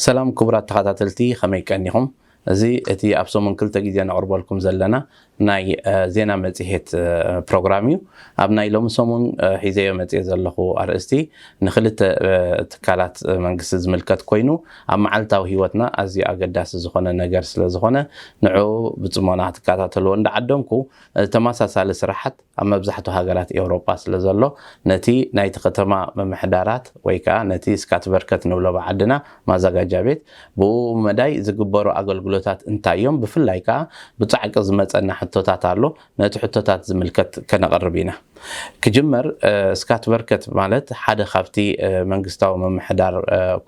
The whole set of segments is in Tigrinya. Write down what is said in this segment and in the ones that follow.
ሰላም ክቡራት ተኸታተልቲ፣ ከመይ ቀኒኹም? እዚ እቲ ኣብ ሰሙን ክልተ ግዜ ነቕርበልኩም ዘለና ናይ ዜና መጽሔት ፕሮግራም እዩ። ኣብ ናይ ሎሚ ሰሙን ሒዘዮ መጽየ ዘለኹ ኣርእስቲ ንክልተ ትካላት መንግስቲ ዝምልከት ኮይኑ፣ ኣብ መዓልታዊ ህይወትና ኣዝዩ ኣገዳሲ ዝኾነ ነገር ስለ ዝኾነ፣ ንዕኡ ብጽሞና ክትከታተልዎ እንዳዓደምኩ፣ ተመሳሳሊ ስራሓት ኣብ መብዛሕትኡ ሃገራት ኤውሮጳ ስለ ዘሎ፣ ነቲ ናይቲ ከተማ ምምሕዳራት ወይ ከዓ ነቲ ስካትበርከት ንብሎ ብዓድና ማዘጋጃ ቤት፣ ብኡ መዳይ ዝግበሩ ኣገልግሎታት እንታይ እዮም? ብፍላይ ከዓ ብጻዕቂ ዝመጸና ሕቶታት ኣሎ። ነቲ ሕቶታት ዝምልከት ከነቕርብ ኢና። ክጅመር፣ ስካትበርከት ማለት ሓደ ካብቲ መንግስታዊ ምምሕዳር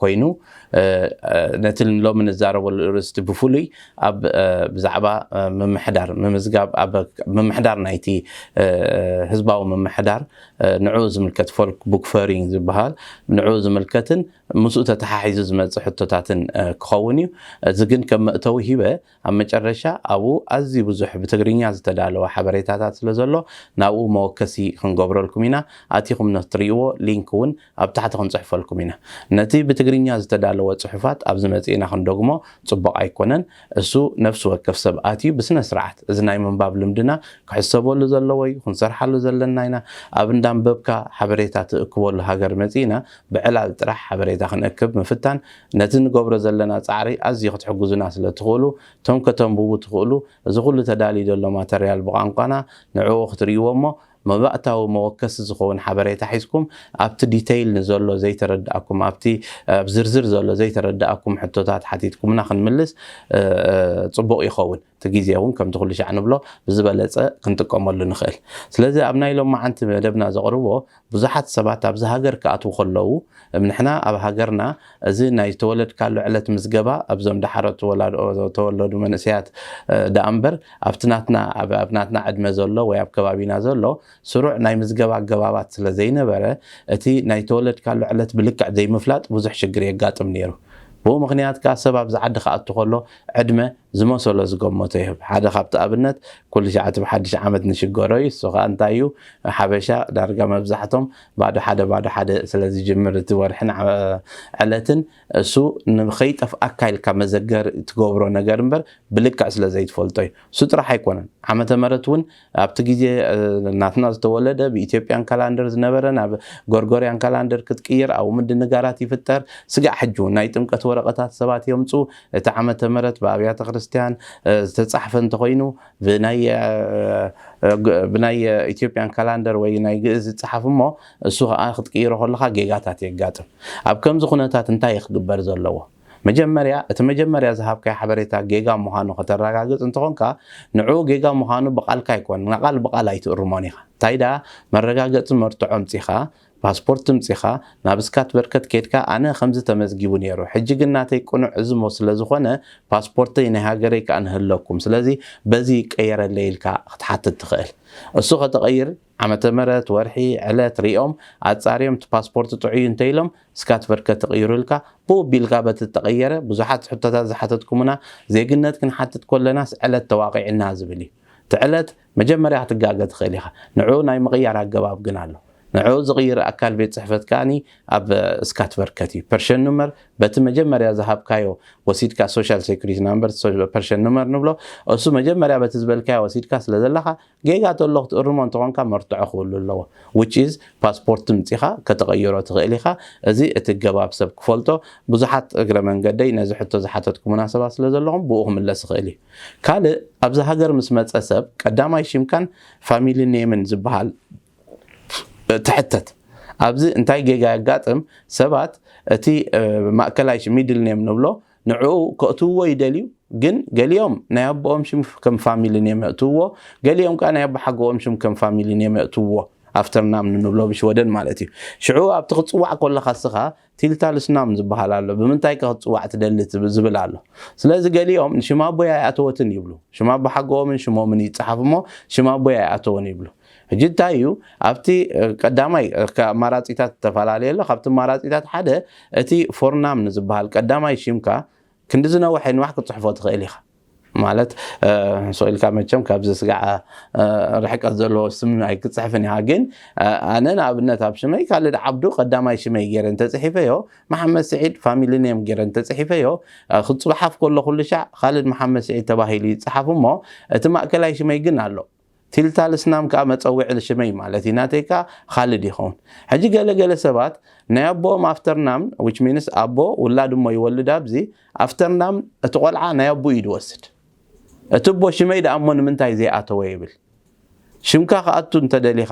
ኮይኑ፣ ነቲ ሎሚ ንዛረበሉ ርእስቲ ብፍሉይ ኣብ ብዛዕባ ምምሕዳር ምምዝጋብ፣ ኣብ ምምሕዳር ናይቲ ህዝባዊ ምምሕዳር፣ ንዕኡ ዝምልከት ፎልክ ቡክፈሪንግ ዝበሃል፣ ንዕኡ ዝምልከትን ምስኡ ተተሓሒዙ ዝመጽእ ሕቶታትን ክኸውን እዩ። እዚ ግን ከም መእተዊ ሂበ፣ ኣብ መጨረሻ ኣብኡ ኣዝዩ ብዙሕ ብትግርኛ ዝተዳለወ ሓበሬታታት ስለ ዘሎ፣ ናብኡ መወከሲ ክንገብረልኩም ኢና። ኣቲኹም ነትርእይዎ ሊንክ እውን ኣብ ታሕቲ ክንጽሕፈልኩም ኢና። ነቲ ብትግርኛ ዝተዳለወ ጽሑፋት ኣብዚ መጺእና ክንደግሞ ጽቡቕ ኣይኮነን። እሱ ነፍሲ ወከፍ ሰብ ኣትዩ ብስነ ስርዓት፣ እዚ ናይ ምንባብ ልምድና ክሕሰበሉ ዘለዎ እዩ። ክንሰርሓሉ ዘለና ኢና። ኣብ እንዳንበብካ ሓበሬታ ትእክበሉ ሃገር መጺእና ብዕላል ጥራሕ ሓበሬታ ክንእክብ ምፍታን፣ ነቲ ንገብሮ ዘለና ጻዕሪ ኣዝዩ ክትሕግዙና ስለ ትኽእሉ፣ እቶም ከተንብቡ ትኽእሉ፣ እዚ ኩሉ ተዳልዩ ዘሎ ማተርያል ብቋንቋና፣ ንዕኡ ክትርእይዎ እሞ፣ መባእታዊ መወከሲ ዝኸውን ሓበሬታ ሒዝኩም፣ ኣብቲ ዲተይል ንዘሎ ዘይተረድኣኩም፣ ኣብቲ ኣብ ዝርዝር ዘሎ ዘይተረድኣኩም ሕቶታት ሓቲትኩምና ክንምልስ፣ እ፣ እ፣ ጽቡቕ ይኸውን። እቲ ግዜ እውን ከምቲ ኩሉ ሻዕ ንብሎ ብዝበለጸ ክንጥቀመሉ ንኽእል። ስለዚ ኣብ ናይ ሎማዓንቲ መደብና ዘቕርቦ፣ ብዙሓት ሰባት ኣብዚ ሃገር ክኣትዉ ከለዉ፣ ንሕና ኣብ ሃገርና እዚ ናይ ዝተወለድካሉ ዕለት ምዝገባ ኣብዞም ደሓሮት ወላዶ-፣ ተወለዱ መንእሰያት፣ እ፣ ደኣ እምበር ኣብቲ ናትና፣ ኣብ፣ ኣብ ናትና ዕድመ ዘሎ ወይ ኣብ ከባቢና ዘሎ ስሩዕ ናይ ምዝገባ ኣገባባት ስለ ዘይነበረ፣ እቲ ናይ ተወለድካሉ ዕለት ብልክዕ ዘይምፍላጥ ብዙሕ ሽግር የጋጥም ነይሩ። ብኡ ምኽንያት ከኣ ሰብ ኣብዚ ዓዲ ክኣቱ ከሎ ዕድመ ዝመሰሎ ዝገመቶ ይህብ። ሓደ ካብቲ ኣብነት፣ ኩሉ ሻዕ እቲ ብሓድሽ ዓመት ንሽገሮ እዩ። እሱ ከኣ እንታይ እዩ? ሓበሻ ዳርጋ መብዛሕቶም ባዶ ሓደ፣ ባዶ ሓደ ስለ ዝጅምር እቲ ወርሕን ዓ-፣ ዕለትን፣ እሱ ንኸይጠፍኣካ ኢልካ መዘገር ትገብሮ ነገር እምበር፣ ብልክዕ ስለ ዘይትፈልጦ እዩ። እሱ ጥራሕ ኣይኮነን። ዓመተ ምህረት እውን ኣብቲ ግዜ፣ እ፣ ናትና ዝተወለደ ብኢትዮጵያን ካላንደር ዝነበረ ናብ ጎርጎርያን ካላንደር ክትቅይር ኣብኡ ምድንጋራት ይፍጠር። ስጋዕ ሕጂ እውን ናይ ጥምቀት ወረቐታት ሰባት የምጽኡ። እቲ ዓመተ ምህረት ብኣብያተ ክርስቲያን፣ እ፣ ዝተጻሕፈ እንተኾይኑ ብናይ፣ እ፣ እ፣ ግ-፣ ብናይ ኢትዮጵያን ካላንደር ወይ ናይ ግእዝ ይጽሓፍ እሞ እሱ ኸኣ ክትቅይሮ ከለኻ ጌጋታት የጋጥም። ኣብ ከምዚ ኩነታት እንታይ እዩ ክግበር ዘለዎ? መጀመርያ፣ እቲ መጀመርያ ዝሃብካዮ ሓበሬታ ጌጋ ምዃኑ ከተረጋግጽ እንተኾንካ፣ ንዕኡ ጌጋ ምዃኑ ብቓልካ ኣይኮን፣ ንቓል ብቓል ኣይትእርሞን ኢኻ። እንታይ ደኣ፣ መረጋገጺ መርትዖ ኣምጺኻ፣ ፓስፖርት ኣምጺኻ፣ ናብ ስካትበርከት ኬድካ፣ ኣነ ከምዚ ተመዝጊቡ ነይሩ፣ ሕጂ ግን ናተይ ቅኑዕ እዚ እሞ ስለ ዝኾነ፣ ፓስፖርተይ ናይ ሃገረይ ከኣ ንህለኩም፣ ስለዚ በዚ ይቀየረለይ ኢልካ ክትሓትት ትኽእል። እሱ ከተቐይር፣ ዓመተ ምህረት፣ ወርሒ፣ ዕለት ሪኦም ኣጻርዮም፣ እቲ ፓስፖርት ጥዑይ እንተ ኢሎም፣ ስካትበርከት ትቕይሩልካ። ብኡ ቢልካ በቲ እተቐየረ፣ ብዙሓት ሕቶታት ዝሓተትኩምና፣ ዜግነት ክንሓትት ከለናስ ዕለት ተዋቒዕና ዝብል እዩ። እቲ ዕለት መጀመርያ ክትጋገ ትኽእል ኢኻ። ንዕኡ ናይ ምቕያር ኣገባብ ግን ኣሎ። ንዕኡ ዝቕይር ኣካል ቤት ጽሕፈት ከኣኒ ኣብ ስካትበርከት እዩ። ፐርሸን ኑመር በቲ መጀመርያ ዝሃብካዮ ወሲድካ፣ ሶሻል ሴኩሪቲ ናምበር፣ ሶ-፣ ፐርሸን ኑመር ንብሎ፣ እሱ መጀመርያ በቲ ዝበልካዮ ወሲድካ ስለ ዘለኻ፣ ጌጋ ተሎ ክትእርሞ እንተኾንካ መርትዖ ክህሉ ኣለዎ። Which is ፓስፖርት ምጺኻ ከተቐይሮ ትኽእል ኢኻ። እዚ እቲ ገባብ ሰብ ክፈልጦ፣ ብዙሓት እግረ መንገደይ ነዚ ሕቶ ዝሓተትኩምና ሰባት ስለ ዘለኹም ብኡ ክምለስ ይኽእል እዩ። ካልእ ኣብዚ ሃገር ምስ መጸ ሰብ ቀዳማይ ሽምካን ፋሚሊ ኔምን ዝበሃል ትሕተት። ኣብዚ እንታይ ጌጋ የጋጥም? ሰባት እቲ፣ እ፣ ማእከላይ ሽም፣ ሚድል ኔም ንብሎ፣ ንዕኡ ከእትውዎ ይደልዩ፣ ግን ገሊኦም ናይ ኣቦኦም ሽም ከም ፋሚሊ ኔም የእትውዎ፣ ገሊኦም ከኣ ናይ ኣቦሓጎኦም ሽም ከም ፋሚሊ ኔም የእትውዎ። ኣፍተር ናም ንብሎ ብሽወደን ማለት እዩ። ሽዑ ኣብቲ ክትጽዋዕ ከለኻ እስኻ ቲልታልስ ናም ዝበሃል ኣሎ። ብምንታይ ከ ክትጽዋዕ ትደሊ ትብ-፣ ዝብል ኣሎ። ስለዚ ገሊኦም ንሽም ኣቦይ ኣይኣተወትን ይብሉ። ሽም ኣቦሓጎኦምን ሽሞምን ይጽሓፍ እሞ ሽም ኣቦይ ኣይኣተወን ይብሉ። ሕጂ እንታይ እዩ? ኣብቲ፣ እ፣ ቀዳማይ፣ እ፣ ከ-፣ ኣማራጺታት ዝተፈላለየ ኣሎ። ካብቲ ኣማራጺታት ሓደ እቲ ፎርናም ንዝበሃል ቀዳማይ ሽምካ ክንዲ ዝነውሐ ንዋሕ ክትጽሕፎ ትኽእል ኢኻ። ማለት ስቕ ኢልካ መቸም ካብዚ ስጋዕ ርሕቀት ዘለዎ ስም ኣይክፅሕፍን ኢኻ። ግን ኣነ ንኣብነት ኣብ ሽመይ ካልድ ዓብዱ ቀዳማይ ሽመይ ገይረ እንተፅሒፈዮ፣ መሓመድ ስዒድ ፋሚሊ ኔም ገይረ እንተፅሒፈዮ፣ ክፅሓፍ ከሎ ኩሉ ሻዕ ካልድ መሓመድ ስዒድ ተባሂሉ ይፅሓፍ እሞ፣ እቲ ማእከላይ ሽመይ ግን ኣሎ። ቲልታልስናም ከዓ መፀውዒ ሽመይ ማለት እዩ። ናተይ ከዓ ካልድ ይኸውን። ሕጂ ገለገለ ሰባት ናይ ኣቦኦም ኣፍተርናም፣ which means ኣቦ ውላድ እሞ ይወልድ ኣብዚ ኣፍተርናም፣ እቲ ቆልዓ ናይ ኣቦ እዩ ዝወስድ። እቲ ኣቦ ሽመይ ደኣ እሞ ንምንታይ ዘይኣተወ ይብል። ሽምካ ክኣቱ እንተደሊኻ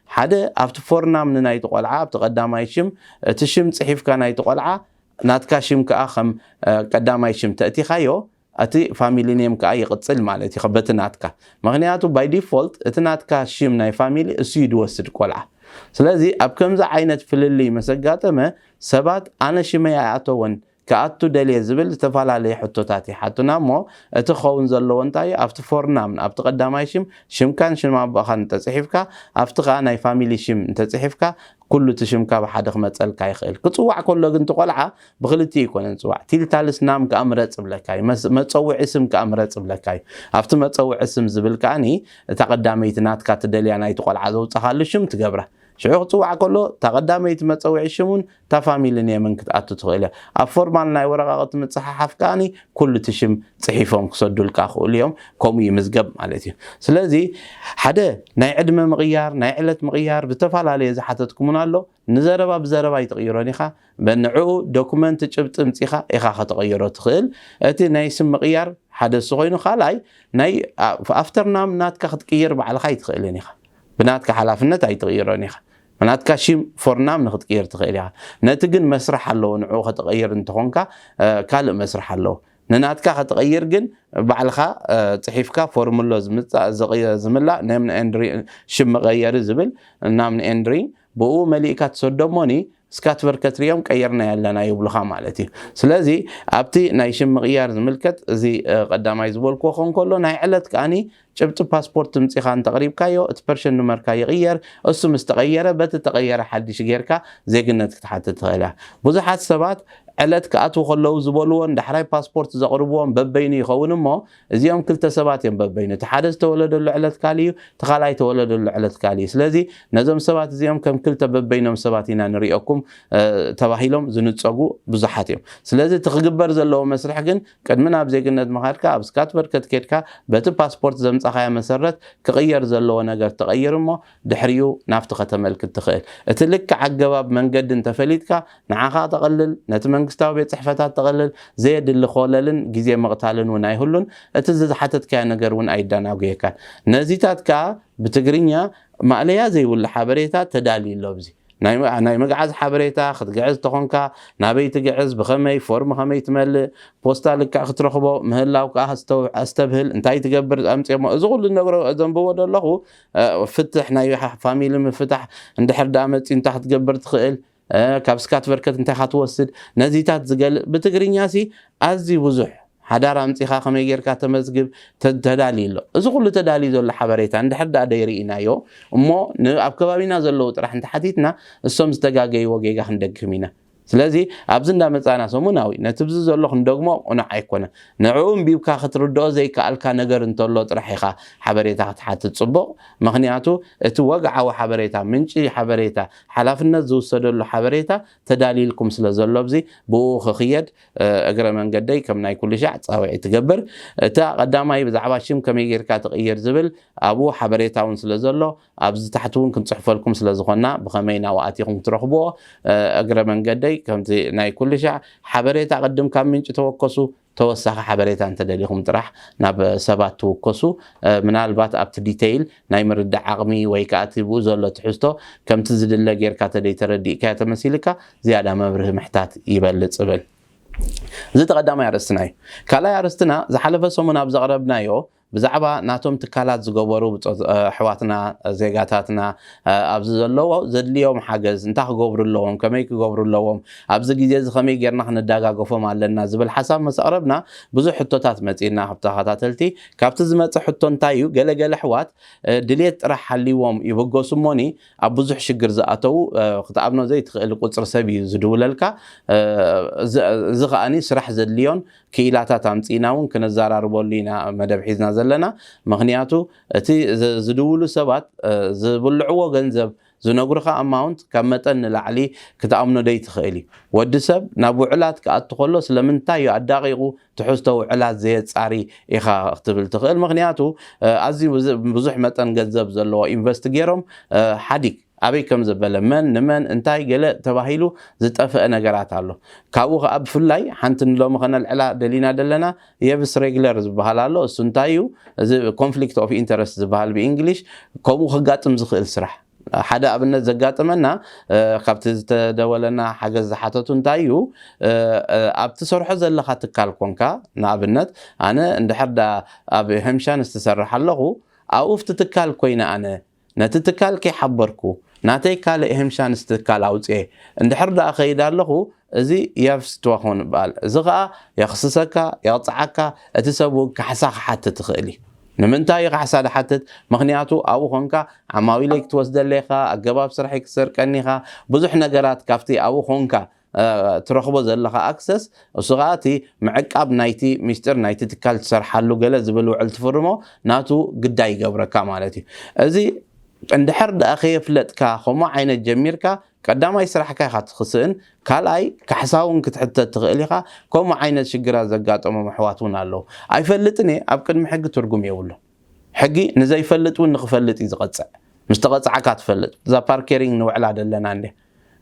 ሓደ ኣብቲ ፎርናም ንናይቲ ቆልዓ ኣብቲ ቀዳማይ ሽም፣ እቲ ሽም ፅሒፍካ ናይቲ ቆልዓ ናትካ ሽም ከዓ ከም ቀዳማይ ሽም ተእቲኻዮ፣ እቲ ፋሚሊ ኔም ከዓ ይቕፅል ማለት እዩ በቲ ናትካ። ምክንያቱ ባይ ዲፎልት እቲ ናትካ ሽም ናይ ፋሚሊ እሱ እዩ ዝወስድ ቆልዓ። ስለዚ ኣብ ከምዚ ዓይነት ፍልልይ መሰጋጠመ ሰባት ኣነ ሽመይ ኣይኣተወን ክኣቱ ደልየ ዝብል ዝተፈላለየ ሕቶታት ይሓቱና እሞ፣ እቲ ክኸውን ዘለዎ እንታይ ኣብቲ ፎርናም ኣብቲ ቀዳማይ ሽም ሽምካን ሽም ኣቦኻን እንተፅሒፍካ፣ ኣብቲ ከዓ ናይ ፋሚሊ ሽም እንተፅሒፍካ ኩሉ እቲ ሽምካ ብሓደ ክመፀልካ ይኽእል። ክፅዋዕ ከሎ ግን እቲ ቆልዓ ብክልቲኡ ኣይኮነን ዝፅዋዕ። ቲልታልስ ናም ከዓ ምረፅ ይብለካ እዩ። መፀውዒ ስም ከዓ ምረፅ ይብለካ እዩ። ኣብቲ መፀውዒ ስም ዝብል ከዓኒ እታ ቀዳመይቲ ናትካ ትደልያ ናይቲ ቆልዓ ዘውፃኻሉ ሽም ትገብራ። ሽዑ ክፅዋዕ ከሎ እታ ቀዳመይቲ መፀውዒ ሽሙን እታ ፋሚሊ ኔምን ክትኣቱ ትኽእል እያ። ኣብ ፎርማል ናይ ወረቓቕቲ ምፅሓሓፍ ከዓኒ ኩሉ እቲ ሽም ፅሒፎም ክሰዱልካ ክኽእሉ እዮም። ከምኡ ይምዝገብ ማለት እዩ። ስለዚ ሓደ ናይ ዕድመ ምቕያር፣ ናይ ዕለት ምቕያር ብተፈላለየ ዝሓተትኩምን ኣሎ። ንዘረባ ብዘረባ ኣይትቕይሮን ኢኻ። በንዕኡ ዶኩመንት ጭብጢ ምፂኻ ኢኻ ከተቐይሮ ትኽእል። እቲ ናይ ስም ምቕያር ሓደ እሱ ኮይኑ፣ ካልኣይ ናይ ኣፍተርናም ናትካ ክትቅይር ባዕልኻ ኣይትኽእልን ኢኻ። ብናትካ ሓላፍነት ኣይትቕይሮን ኢኻ። ናትካ ሽም ፎርናም ንክትቅይር ትኽእል ኢኻ። ነቲ ግን መስርሕ ኣለዎ። ንዕኡ ከተቐይር እንተኾንካ ካልእ መስርሕ ኣለዎ። ንናትካ ከተቐይር ግን ባዕልኻ ፅሒፍካ ፎርምሎ ዝምላእ ናምን ኤንድሪ ሽም መቐየሪ ዝብል ናምን ኤንድሪ ብኡ መሊእካ ትሰዶ እሞኒ ስካትቨር ከትሪኦም ቀየርና ያለና ይብሉኻ ማለት እዩ። ስለዚ ኣብቲ ናይ ሽም ምቕያር ዝምልከት እዚ ቀዳማይ ዝበልክዎ ክኸውን ከሎ ናይ ዕለት ከዓኒ ጭብጢ ፓስፖርት ምፂኻ እንተቕሪብካዮ እቲ ፐርሽን ኑመርካ ይቕየር። እሱ ምስ ተቐየረ በቲ ተቐየረ ሓድሽ ጌርካ ዜግነት ክትሓትት ትኽእል እያ። ብዙሓት ሰባት ዕለት ክኣትዉ ከለዉ ዝበልዎን ዳሕራይ ፓስፖርት ዘቕርብዎን በበይኑ ይኸውን እሞ እዚኦም ክልተ ሰባት እዮም በበይኑ። እቲ ሓደ ዝተወለደሉ ዕለት ካልእ እዩ፣ እቲ ካልኣይ ዝተወለደሉ ዕለት ካልእ እዩ። ስለዚ ነዞም ሰባት እዚኦም ከም ክልተ በበይኖም ሰባት ኢና ንሪኦኩም ተባሂሎም ዝንፀጉ ብዙሓት እዮም። ስለዚ እቲ ክግበር ዘለዎ መስርሕ ግን ቅድሚ ናብ ዜግነት ምኻድካ ኣብ ስካትቨር ከትኬድካ በቲ ፓስፖርት ዘምፃኻዮ መሰረት ክቕየር ዘለዎ ነገር ተቐይር እሞ ድሕሪኡ ናብቲ ከተመልክት ትኽእል። እቲ ልክዕ ኣገባብ መንገዲ እንተፈሊጥካ ንዓኻ ተቐልል፣ ነቲ መንግስታዊ ቤት ፅሕፈታት ተቐልል፣ ዘየድሊ ኮለልን ግዜ ምቕታልን እውን ኣይህሉን። እቲ ዝሓተትካዮ ነገር እውን ኣይዳናጉየካን። ነዚታት ከዓ ብትግርኛ ማእለያ ዘይብሉ ሓበሬታ ተዳልዩ ኣሎ። ኣብዚ ናይ መግዓዝ ሓበሬታ፣ ክትግዕዝ ተኾንካ ናበይ ትግዕዝ፣ ብኸመይ፣ ፎርም ከመይ ትመልእ፣ ፖስታ ልክዕ ክትረኽቦ ምህላው ከዓ ኣስተብህል። እንታይ ትገብር ኣምፅኦሞ፣ እዚ ኩሉ ነግሮ ዘንብቦ ዘለኹ ፍትሕ ናይ ፋሚሊ ምፍታሕ እንድሕር ደኣ መፂኡ እንታይ ክትገብር ትኽእል፣ ካብ ስካት በርከት እንታይ ክትወስድ፣ ነዚታት ዝገልእ ብትግርኛ ሲ ኣዝዩ ብዙሕ ሓዳር ኣምፂኻ ከመይ ጌርካ ተመዝግብ ተዳልዩ ኣሎ። እዚ ኩሉ ተዳልዩ ዘሎ ሓበሬታ እንድሕር ደኣ ደይርኢናዮ እሞ ኣብ ከባቢና ዘለዉ ጥራሕ እንተሓቲትና እሶም ዝተጋገይዎ ጌጋ ክንደግም ኢና። ስለዚ ኣብዚ እንዳመፃና ሰሙናዊ ነቲ ብዚ ዘሎ ክንደግሞ ቁኑዕ ኣይኮነ። ንዕኡ እንቢብካ ክትርድኦ ዘይከኣልካ ነገር እንተሎ ጥራሕ ኢኻ ሓበሬታ ክትሓትት ፅቡቕ። ምኽንያቱ እቲ ወግዓዊ ሓበሬታ፣ ምንጪ ሓበሬታ፣ ሓላፍነት ዝውሰደሉ ሓበሬታ ተዳልይልኩም ስለ ዘሎ ኣብዚ ብኡ ክኽየድ እግረ መንገደይ ከም ናይ ኩሉ ሻዕ ፃውዒት ትገብር። እታ ቀዳማይ ብዛዕባ ሽም ከመይ ጌርካ ትቕይር ዝብል ኣብኡ ሓበሬታ እውን ስለ ዘሎ ኣብዚ ታሕቲ እውን ክንፅሕፈልኩም ስለ ዝኾንና ብኸመይ ናብኡ ኣቲኹም ክትረኽብዎ እግረ መንገደይ ከምቲ ናይ ኩሉ ሻዕ ሓበሬታ ቅድም ካብ ምንጪ ተወከሱ። ተወሳኺ ሓበሬታ እንተደሊኹም ጥራሕ ናብ ሰባት ትውከሱ። ምናልባት ኣብቲ ዲተይል ናይ ምርዳእ ዓቕሚ ወይ ከዓ እቲ ብኡ ዘሎ ትሕዝቶ ከምቲ ዝድለ ጌርካ ተደይተረዲእካዮ ተመሲልካ ዝያዳ መብርሂ ምሕታት ይበልፅ እብል። እዚ ተቐዳማይ ኣርእስትና እዩ። ካልኣይ ኣርእስትና ዝሓለፈ ሰሙን ኣብ ዘቕረብናዮ ብዛዕባ ናቶም ትካላት ዝገበሩ ብጾት ኣሕዋትና ዜጋታትና ኣብዚ ዘለዎ ዘድልዮም ሓገዝ እንታይ ክገብሩ ኣለዎም፣ ከመይ ክገብሩ ኣለዎም፣ ኣብዚ ግዜ እዚ ከመይ ጌርና ክንደጋገፎም ኣለና ዝብል ሓሳብ መስ ኣቕረብና ብዙሕ ሕቶታት መጺእና ካብ ተኸታተልቲ። ካብቲ ዝመጸ ሕቶ እንታይ እዩ? ገለገለ ኣሕዋት ድሌት ጥራሕ ሓልዎም ይበገሱ እሞኒ ኣብ ብዙሕ ሽግር ዝኣተዉ ክትኣምኖ ዘይትኽእል ቁፅሪ ሰብ እዩ ዝድውለልካ። እዚ ከኣኒ ስራሕ ዘድልዮን ክኢላታት ኣምፂእና እውን ክነዘራርበሉ ኢና መደብ ሒዝና ዘለና። ምክንያቱ እቲ ዝድውሉ ሰባት ዝብልዕዎ ገንዘብ ዝነግሩኻ ኣማውንት ካብ መጠን ንላዕሊ ክትኣምኖ ደይትኽእል እዩ። ወዲ ሰብ ናብ ውዕላት ክኣቱ ከሎ ስለምንታይ እዩ ኣዳቂቑ ትሕዝቶ ውዕላት ዘየጻሪ ኢኻ ክትብል ትኽእል። ምክንያቱ ኣዝዩ ብዙሕ መጠን ገንዘብ ዘለዎ ኢንቨስት ገይሮም ሓዲግ ኣበይ ከም ዘበለ መን ንመን እንታይ ገለ ተባሂሉ ዝጠፍአ ነገራት ኣሎ። ካብኡ ከዓ ብፍላይ ሓንቲ ንሎሚ ከነልዕላ ደሊና ዘለና የብስ ሬግለር ዝበሃል ኣሎ። እሱ እንታይ እዩ? እዚ ኮንፍሊክት ኦፍ ኢንተረስት ዝበሃል ብእንግሊሽ፣ ከምኡ ከጋጥም ዝኽእል ስራሕ ሓደ ኣብነት ዘጋጠመና ካብቲ ዝተደወለና ሓገዝ ዝሓተቱ እንታይ እዩ? ኣብ ትሰርሖ ዘለካ ትካል ኮንካ፣ ንኣብነት ኣነ እንድሕር ዳ ኣብ ሄምሻንስ ትሰርሕ ኣለኹ፣ ኣብኡ ኣብቲ ትካል ኮይነ ኣነ ነቲ ትካል ከይሓበርኩ ናተይ ካልእ ሄምሻንስ ትካል ኣውፅኤ እንድሕር ደኣ ከይድ ኣለኹ፣ እዚ የፍስትዋ ክኾን ይበሃል። እዚ ኸኣ የኽስሰካ፣ የቕፅዓካ፣ እቲ ሰብ እውን ካሕሳ ክሓትት ይኽእል እዩ። ንምንታይ እዩ ካሕሳ ድሓትት? ምኽንያቱ ኣብኡ ኾንካ ዓማዊለይ ክትወስደለይ ኢኻ፣ ኣገባብ ስራሐይ ክትሰርቀኒ ኢኻ፣ ብዙሕ ነገራት ካብቲ ኣብኡ ኾንካ ትረኽቦ ዘለኻ ኣክሰስ እሱ ኸዓ እቲ ምዕቃብ ናይቲ ሚስጥር ናይቲ ትካል ትሰርሓሉ ገለ ዝብል ውዕል ትፍርሞ ናቱ ግዳይ ይገብረካ ማለት እዩ። እዚ እንድሕር ደኣ ከየፍለጥካ ከምኡ ዓይነት ጀሚርካ ቀዳማይ ስራሕካ ኢኻ ትኽስእን ካልኣይ ካሕሳ እውን ክትሕተት ትኽእል ኢኻ። ከምኡ ዓይነት ሽግራት ዘጋጠሞም ኣሕዋት እውን ኣለዉ። ኣይፈልጥን እየ ኣብ ቅድሚ ሕጊ ትርጉም የብሉ። ሕጊ ንዘይፈልጥ እውን ንኽፈልጥ እዩ ዝቐፅዕ። ምስ ተቐፃዕካ ትፈልጥ እዛ ፓርኬሪንግ ንውዕላ ደለና እንደ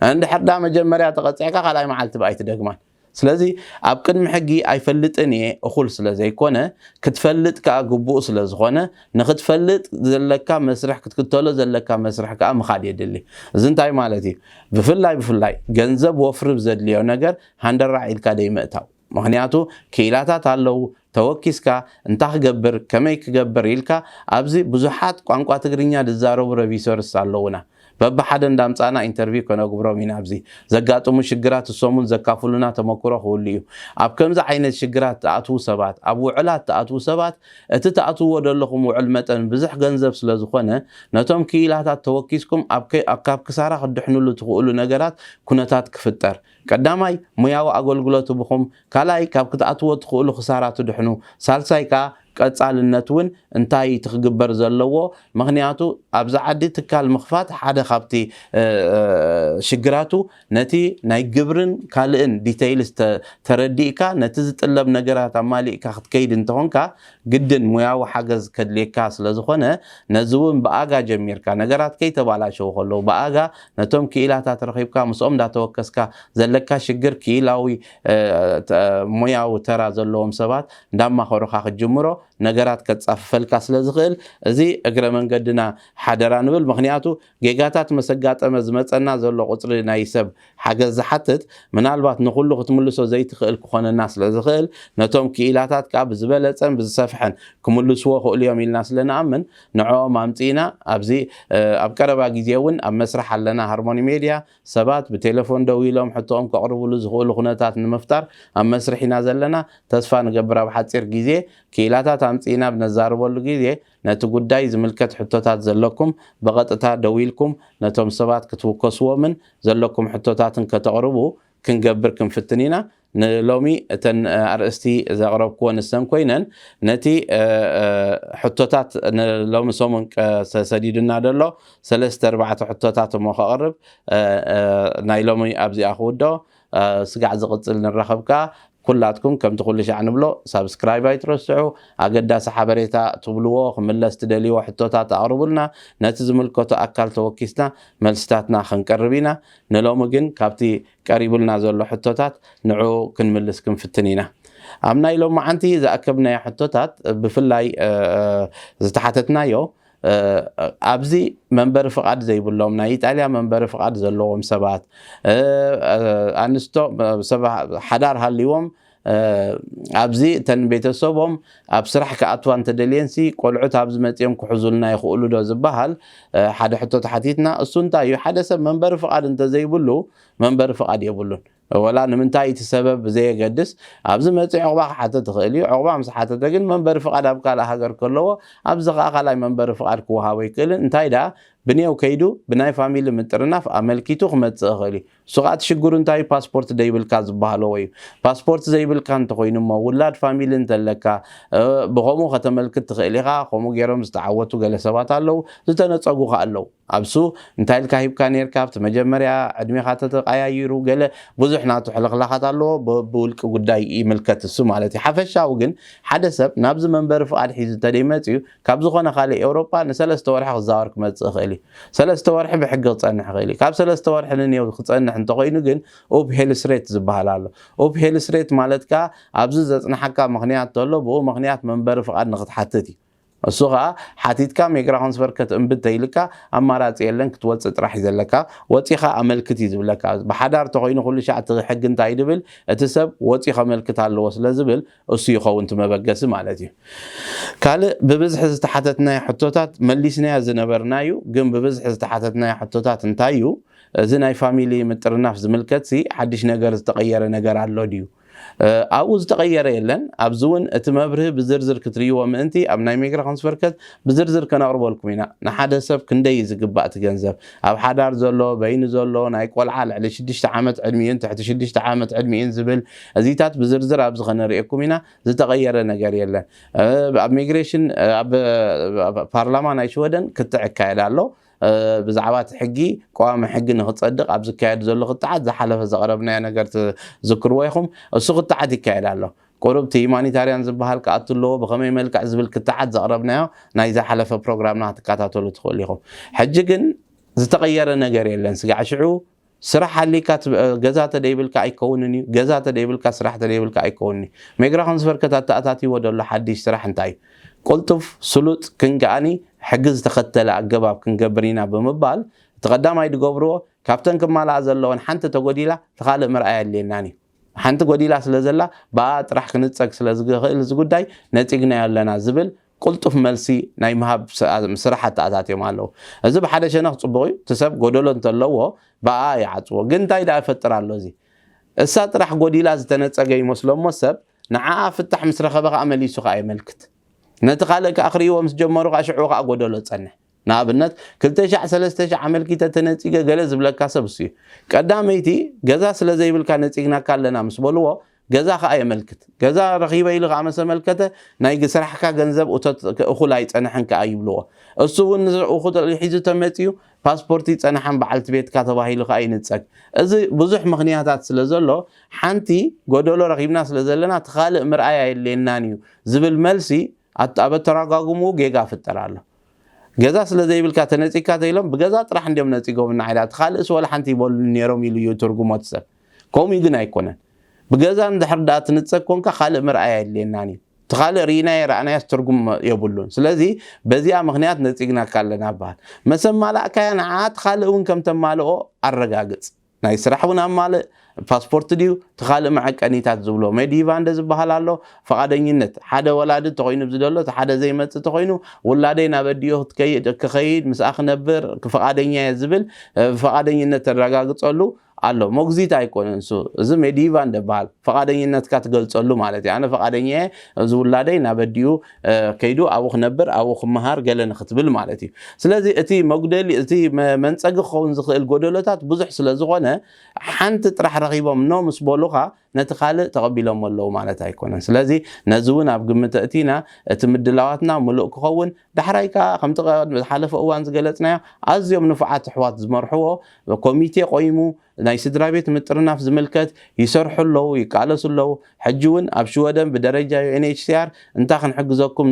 እንድሕር ዳ መጀመርያ ተቐፂዕካ ካልኣይ መዓልቲ ብኣይ ትደግማን። ስለዚ ኣብ ቅድሚ ሕጊ ኣይፈልጥን እየ እኹል ስለ ዘይኮነ ክትፈልጥ ከዓ ግቡእ ስለ ዝኾነ ንክትፈልጥ ዘለካ መስርሕ ክትክተሎ ዘለካ መስርሕ ከዓ ምኻድ የድሊ። እዚ እንታይ ማለት እዩ? ብፍላይ ብፍላይ ገንዘብ ወፍሪ ብዘድልዮ ነገር ሃንደራዕ ኢልካ ደይምእታው። ምኽንያቱ ክኢላታት ኣለዉ። ተወኪስካ እንታይ ክገብር ከመይ ክገብር ኢልካ ኣብዚ ብዙሓት ቋንቋ ትግርኛ ዝዛረቡ ረቪሰርስ ኣለዉና። በብሓደ እንዳምፃእና ኢንተርቪው ከነግብሮም ኢና። ኣብዚ ዘጋጥሙ ሽግራት እሶም እውን ዘካፍሉና ተመክሮ ክህሉ እዩ። ኣብ ከምዚ ዓይነት ሽግራት ትኣትዉ ሰባት፣ ኣብ ውዕላት ትኣትዉ ሰባት እቲ ትኣትውዎ ዘለኹም ውዕል መጠን ብዙሕ ገንዘብ ስለ ዝኾነ ነቶም ክኢላታት ተወኪስኩም ኣብ ከ- ካብ ክሳራ ክትድሕንሉ ትኽእሉ ነገራት ኩነታት ክፍጠር ቀዳማይ ሙያዊ ኣገልግሎት ህብኹም፣ ካልኣይ ካብ ክትኣትዎ ትኽእሉ ክሳራ ትድሕኑ፣ ሳልሳይ ከኣ ቀጻልነት እውን እንታይ ትክግበር ዘለዎ። ምክንያቱ ኣብዚ ዓዲ ትካል ምኽፋት ሓደ ካብቲ ሽግራቱ ነቲ ናይ ግብርን ካልእን ዲተይልስ ተረዲእካ ነቲ ዝጥለብ ነገራት ኣማሊእካ ክትከይድ እንተኾንካ ግድን ሙያዊ ሓገዝ ከድልየካ ስለዝኾነ ነዚ እውን ብኣጋ ጀሚርካ ነገራት ከይተባላሸው ከለዉ ብኣጋ ነቶም ክኢላታት ረኺብካ ምስኦም እንዳተወከስካ ዘለካ ሽግር ክኢላዊ ሙያዊ ተራ ዘለዎም ሰባት እንዳማኸሩካ ክትጅምሮ ነገራት ከጻፍፈልካ ስለ ዝኽእል እዚ እግረ መንገድና ሓደራ ንብል። ምኽንያቱ ጌጋታት መሰጋጠመ ዝመጸና ዘሎ ቁጽሪ ናይ ሰብ ሓገዝ ዝሓትት ምናልባት ንኹሉ ክትምልሶ ዘይትኽእል ክኾነና ስለ ዝኽእል ነቶም ክኢላታት ከዓ ብዝበለጸን ብዝሰፍሐን ክምልስዎ ክእሉ እዮም ኢልና ስለ ንኣምን ንዕኦም ኣምጺእና ኣብዚ ኣብ ቀረባ ግዜ እውን ኣብ መስርሕ ኣለና። ሃርሞኒ ሜድያ ሰባት ብቴሌፎን ደው ኢሎም ሕቶኦም ከቕርብሉ ዝኽእሉ ኩነታት ንምፍጣር ኣብ መስርሕ ኢና ዘለና። ተስፋ ንገብር ኣብ ሓፂር ግዜ ክኢላታት ኣምፂእና ብነዛርበሉ ግዜ ነቲ ጉዳይ ዝምልከት ሕቶታት ዘለኩም ብቐጥታ ደው ኢልኩም ነቶም ሰባት ክትውከስዎምን ዘለኩም ሕቶታትን ከተቕርቡ ክንገብር ክንፍትን ኢና። ንሎሚ እተን ኣርእስቲ ዘቕረብክዎ ንሰን ኮይነን ነቲ ሕቶታት ንሎሚ ሰሙን ተሰዲዱና ዘሎ ሰለስተ ኣርባዕተ ሕቶታት እሞ ከቕርብ ናይ ሎሚ ኣብዚኣ ክውዶ ስጋዕ ዝቕፅል ንራኸብ ከኣ ኩላትኩም ከምቲ ኩሉ ሻዕ ንብሎ ሳብስክራይብ ኣይትረስዑ። ኣገዳሲ ሓበሬታ ትብልዎ ክምለስ ትደልይዎ ሕቶታት ኣቕርቡልና። ነቲ ዝምልከቶ ኣካል ተወኪስና መልስታትና ክንቀርብ ኢና። ንሎሚ ግን ካብቲ ቀሪቡልና ዘሎ ሕቶታት ንዑ ክንምልስ ክንፍትን ኢና። ኣብ ናይ ሎማዓንቲ ዝኣከብናዮ ሕቶታት ብፍላይ ዝተሓተትናዮ ኣብዚ መንበሪ ፍቓድ ዘይብሎም ናይ ኢጣልያ መንበሪ ፍቓድ ዘለዎም ሰባት ኣንስቶ ሓዳር ሃልዎም ኣብዚ እተን ቤተሰቦም ኣብ ስራሕ ክኣትዋ እንተደልየንሲ ቆልዑት ኣብዚ መፅኦም ክሕዙልና ይኽእሉ ዶ ዝበሃል ሓደ ሕቶ ተሓቲትና። እሱ እንታይ እዩ? ሓደ ሰብ መንበሪ ፍቓድ እንተዘይብሉ መንበሪ ፍቓድ የብሉን። ወላ ንምንታይ እቲ ሰበብ ብዘየገድስ ኣብዚ መፅእ ዕቑባ ክሓተት ትኽእል እዩ። ዕቑባ ምስ ሓተተ ግን መንበሪ ፍቓድ ኣብ ካልእ ሃገር ከለዎ ኣብዚ ከዓ ካልኣይ መንበሪ ፍቓድ ክወሃቦ ይክእልን። እንታይ ደኣ ብኔው ከይዱ ብናይ ፋሚሊ ምጥርናፍ ኣመልኪቱ ክመፅእ ይኽእል እዩ። እሱ ከዓ እቲ ሽግሩ እንታይ እዩ? ፓስፖርት ዘይብልካ ዝበሃለዎ እዩ። ፓስፖርት ዘይብልካ እንተኮይኑ እሞ ውላድ ፋሚሊ እንተለካ ብከምኡ ከተመልክት ትኽእል ኢኻ። ከምኡ ገይሮም ዝተዓወቱ ገለ ሰባት ኣለዉ፣ ዝተነፀጉ ከዓ ኣለዉ። ኣብሱ እንታይ ኢልካ ሂብካ ነርካ ኣብቲ መጀመርያ ዕድሜኻ ተተቀያይሩ ገለ ብዙሕ ናቱ ሕልኽላኻት ኣለዎ። ብውልቂ ጉዳይ ይምልከት እሱ ማለት እዩ። ሓፈሻዊ ግን ሓደ ሰብ ናብዚ መንበሪ ፍቓድ ሒዙ እንተደይመፅዩ ካብ ዝኾነ ካልእ ኤውሮጳ ንሰለስተ ወርሒ ክዛወር ክመፅእ ይኽእል እዩ። ሰለስተ ወርሒ ብሕጊ ክፀንሕ ይኽእል እዩ። ካብ ሰለስተ ወርሒ ንኔው ክፀንሕ እንተኮይኑ ግን ኡፕሄልስሬት ዝበሃል ኣሎ። ኡፕሄልስሬት ማለት ከዓ ኣብዚ ዘፅናሓካ ምክንያት ተሎ ብኡ ምክንያት መንበሪ ፍቓድ ንክትሓትት እዩ። እሱ ከዓ ሓቲትካ ሜግራኮንስቨርከት እምቢ እንተይልካ ኣማራፂ የለን፣ ክትወፅእ ጥራሕ እዩ ዘለካ። ወፂኻ ኣመልክት እዩ ዝብለካ። ብሓዳር ተኮይኑ ኩሉ ሻዕ እቲ ሕጊ እንታይ ድብል እቲ ሰብ ወፂ ከመልክት ኣለዎ ስለ ዝብል እሱ ይኸውን እቲ መበገሲ ማለት እዩ። ካልእ ብብዝሒ ዝተሓተትናዮ ሕቶታት መሊስናዮ ዝነበርና እዩ፣ ግን ብብዝሒ ዝተሓተትናዮ ሕቶታት እንታይ እዩ? እዚ ናይ ፋሚሊ ምጥርናፍ ዝምልከት ሲ ሓድሽ ነገር ዝተቐየረ ነገር ኣሎ ድዩ? ኣብኡ ዝተቐየረ የለን። ኣብዚ እውን እቲ መብርሂ ብዝርዝር ክትርእይዎ ምእንቲ ኣብ ናይ ሜግራ ኮንስፈርከት ብዝርዝር ከነቕርበልኩም ኢና። ንሓደ ሰብ ክንደይ እዩ ዝግባእ እቲ ገንዘብ? ኣብ ሓዳር ዘሎ፣ በይኑ ዘሎ፣ ናይ ቆልዓ ልዕሊ ሽዱሽተ ዓመት ዕድሚኡን ትሕቲ ሽዱሽተ ዓመት ዕድሚኡን ዝብል እዚታት ብዝርዝር ኣብዚ ከነርእየኩም ኢና። ዝተቐየረ ነገር የለን። ኣብ ሚግሬሽን ኣብ ፓርላማ ናይ ሽወደን ክትዕ ይካየድ ኣሎ። ብዛዕባ እቲ ሕጊ ቀዋሚ ሕጊ ንክፀድቕ ኣብ ዝካየድ ዘሎ ክትዓት ዝሓለፈ ዘቕረብናዮ ነገር ትዝክርዎ ኢኹም። እሱ ክትዓት ይካየድ ኣሎ። ቁሩብ እቲ ሂማኒታርያን ዝበሃል ክኣቱ ኣለዎ ብኸመይ መልክዕ ዝብል ክትዓት ዘቕረብናዮ ናይ ዝሓለፈ ፕሮግራምና ክትከታተሉ ትኽእሉ ኢኹም። ሕጂ ግን ዝተቐየረ ነገር የለን። ስጋዕ ሽዑ ስራሕ ሃሊካ ገዛ ተደይብልካ ኣይከውንን እዩ። ገዛ ተደይብልካ ስራሕ ተደይብልካ ኣይከውንን እዩ። ሜግራ ኮንስፈርከት ኣተኣታትይዎ ዘሎ ሓድሽ ስራሕ እንታይ እዩ? ቅልጡፍ፣ ስሉጥ፣ ክንገኣኒ ሕጊ ዝተኸተለ ኣገባብ ክንገብር ኢና ብምባል እቲ ቀዳማይ ዝገብርዎ ካብተን ክማልኣ ዘለወን ሓንቲ ተጎዲላ እቲ ካልእ ምርኣይ ኣድልየናን እዩ። ሓንቲ ጎዲላ ስለ ዘላ ብኣ ጥራሕ ክንፀግ ስለ ዝኽእል እዚ ጉዳይ ነፂግናዮ ኣለና ዝብል ቅልጡፍ መልሲ ናይ ምሃብ ስራሕ ኣተኣታትዮም ኣለዉ። እዚ ብሓደ ሸነኽ ፅቡቕ እዩ። እቲ ሰብ ጎደሎ እንተለዎ ብኣ ይዓፅዎ። ግን እንታይ ደኣ ይፈጥር ኣሎ እዚ? እሳ ጥራሕ ጎዲላ ዝተነፀገ ይመስሎ እሞ ሰብ ንዓኣ ፍታሕ ምስ ረኸበ ከዓ መሊሱ ከዓ የመልክት። ነቲ ካልእ ከዓ ክርእይዎ ምስ ጀመሩ ከዓ ሽዑ ከዓ ጎደሎ ጸንሕ። ንኣብነት ክልተ ሻዕ ሰለስተ ሻዕ ኣመልኪተ ተነጺገ ገለ ዝብለካ ሰብ እሱ እዩ። ቀዳመይቲ ገዛ ስለ ዘይብልካ ነጺግናካ ኣለና ምስ በልዎ ገዛ ከዓ የመልክት። ገዛ ረኺበ ኢሉ ከዓ መሰመልከተ ናይ ስራሕካ ገንዘብ እቶት እኹል ኣይጸንሐን ከዓ ይብልዎ። እሱ እውን ንእኹል ሒዙ ተመጺኡ ፓስፖርት ይጸንሓን በዓልቲ ቤትካ ተባሂሉ ከዓ ይንጸግ። እዚ ብዙሕ ምኽንያታት ስለ ዘሎ ሓንቲ ጎደሎ ረኺብና ስለ ዘለና እቲ ካልእ ምርኣይ ኣየድልየናን እዩ ዝብል መልሲ ኣብ ኣተረጓጉምኡ ጌጋ ይፍጠር ኣሎ። ገዛ ስለ ዘይብልካ ተነጺግካ ተኢሎም ብገዛ ጥራሕ እንድዮም ነጺጎምና ኢላ እቲ ካልእስ ወላ ሓንቲ ይበሉኒ ነይሮም ኢሉ እዩ ትርጉሞ እቲ ሰብ። ከምኡ ግን ኣይኮነን። ብገዛ እንድሕር ደኣ ትንጸግ ኮንካ ካልእ ምርኣይ ኣየድልየናን እዩ። እቲ ካልእ ርኢናዮ ረኣናዮስ ትርጉም የብሉን። ስለዚ በዚኣ ምኽንያት ነጺግናካ ኣለና በሃል። መሰማላእካያ ንዓኣ እቲ ካልእ እውን ከም ተማልኦ ኣረጋግጽ። ናይ ስራሕ እውን ኣማልእ፣ ፓስፖርት ድዩ እቲ ካልእ መዐቀኒታት ዝብሎ ሜዲቫ እንደ ዝበሃል ኣሎ። ፈቓደኝነት ሓደ ወላዲ ተኾይኑ ዝደሎ እቲ ሓደ ዘይመጽእ ተኾይኑ ውላደይ ናብ ኣዲኡ ክትከይድ ክኸይድ ምስኣ ክነብር ፈቓደኛ እየ ዝብል ፈቓደኝነት ተረጋግጸሉ ኣሎ። መጉዚት ኣይኮነን እሱ፣ እዚ ሜዲቫ እንደበሃል ፈቓደኝነትካ ትገልጸሉ ማለት እዩ። ኣነ ፈቓደኛ እየ እዚ ውላደይ ናብ ኣዲኡ ከይዱ ኣብኡ ክነብር ኣብኡ ክመሃር ገለ ንክትብል ማለት እዩ። ስለዚ እቲ መጉደሊ እቲ መንፀጊ ክኸውን ዝኽእል ጎደሎታት ብዙሕ ስለ ዝኾነ ሓንቲ ጥራሕ ረኺቦም ኖ ምስ በሉኻ ነቲ ካልእ ተቐቢሎም ኣለዉ ማለት ኣይኮነን። ስለዚ ነዚ እውን ኣብ ግምት ኣእቲና እቲ ምድላዋትና ምሉእ ክኸውን ዳሕራይ ከዓ ከምቲ ዝሓለፈ እዋን ዝገለፅናዮ ኣዝዮም ንፉዓት ኣሕዋት ዝመርሕዎ ኮሚቴ ቆይሙ ናይ ስድራ ቤት ምጥርናፍ ዝምልከት ይሰርሑ ኣለዉ፣ ይቃለሱ ኣለዉ። ሕጂ እውን ኣብ ሽወደን ብደረጃ ዩ ኤን ኤች ሲ ኣር እንታይ ክንሕግዘኩም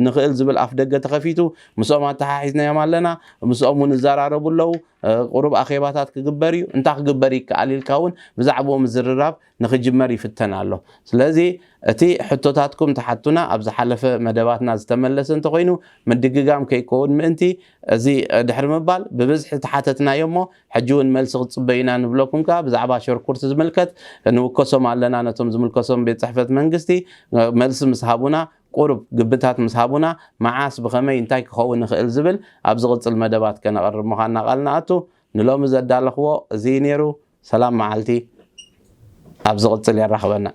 ንኽእል ዝብል ኣፍ ደገ ተኸፊቱ ምስኦም ኣተሓሒዝናዮም ኣለና። ምስኦም እውን ይዘራረቡ ኣለዉ። ቁሩብ ኣኼባታት ክግበር እዩ። እንታይ ክግበር ይከኣል ኢልካ እውን ብዛዕባኡ ምዝርራብ ንኽጅመር ይፍተን ኣሎ። ስለዚ እቲ ሕቶታትኩም ትሓቱና ኣብ ዝሓለፈ መደባትና ዝተመለሰ እንተኾይኑ ምድግጋም ከይከውን ምእንቲ እዚ ድሕሪ ምባል ብብዝሒ ተሓተትና እሞ ሕጂ እውን መልሲ ክትፅበዩና ንብለኩም። ከኣ ብዛዕባ ሸርኩርት ዝምልከት ንውከሶም ኣለና። ነቶም ዝምልከሶም ቤት ፅሕፈት መንግስቲ መልሲ ምስ ሃቡና ቁሩብ ግብታት ምስ ሃቡና መዓስ ብኸመይ እንታይ ክኸውን ይኽእል ዝብል ኣብ ዝቕፅል መደባት ከነቕርብ ምዃንና ቃል ንኣቱ። ንሎሚ ዘዳለኽዎ እዚ ነይሩ። ሰላም መዓልቲ። ኣብ ዝቕፅል የራኽበና።